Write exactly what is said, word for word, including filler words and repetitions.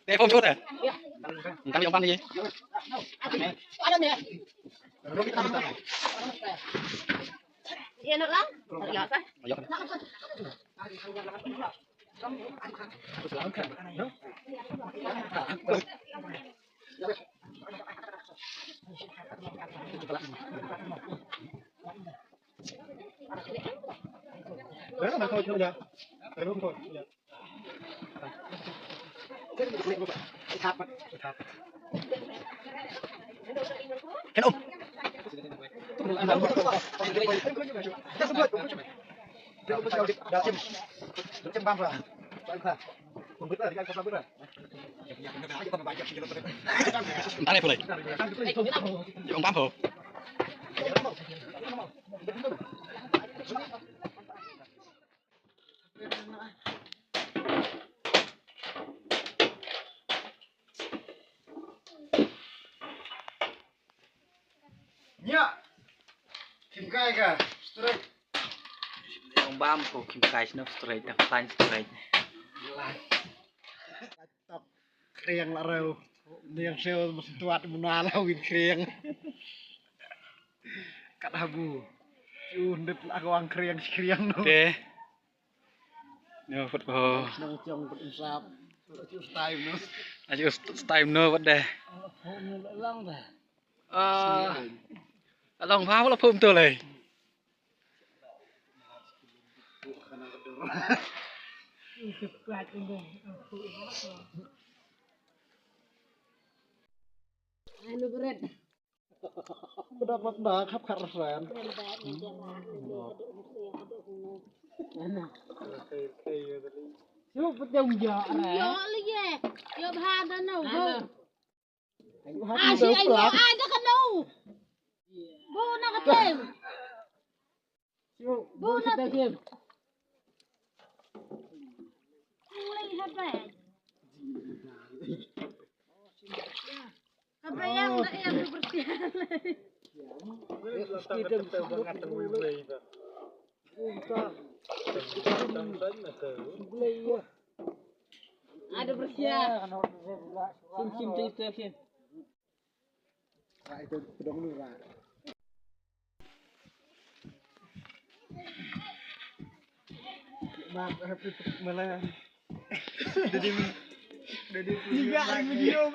Te phong chot eh. Tang yong pan ni. Ayo. Kan um. Ntar ya, Pulai. Yung pampo. Nya. Kim kai ka. Straight. Ong bam ko kim kai sno straight, dang plan straight. Tok kriang la reu. Niang seo mas tuat muna la win kriang. Kat habu. Ju ndit la ko ang kriang kriang no. Te. Nyo, phut ko. Nang chong phut insap. Achu style no. Achu st-, style no, phut de. Phut no lang de. Ah, long pha la phum tu lei. Anu berat. Bedak mat dak hap khat ran. Yo pejam ya. Yo liye. Yo bha da no. Asi ayo ada kano. Bu na katem. Bu na katem. Mulai hapai. Kabayang da yang bersih. Ada bersih. Sim sim sim sim. Jadi, jadi, iya, video.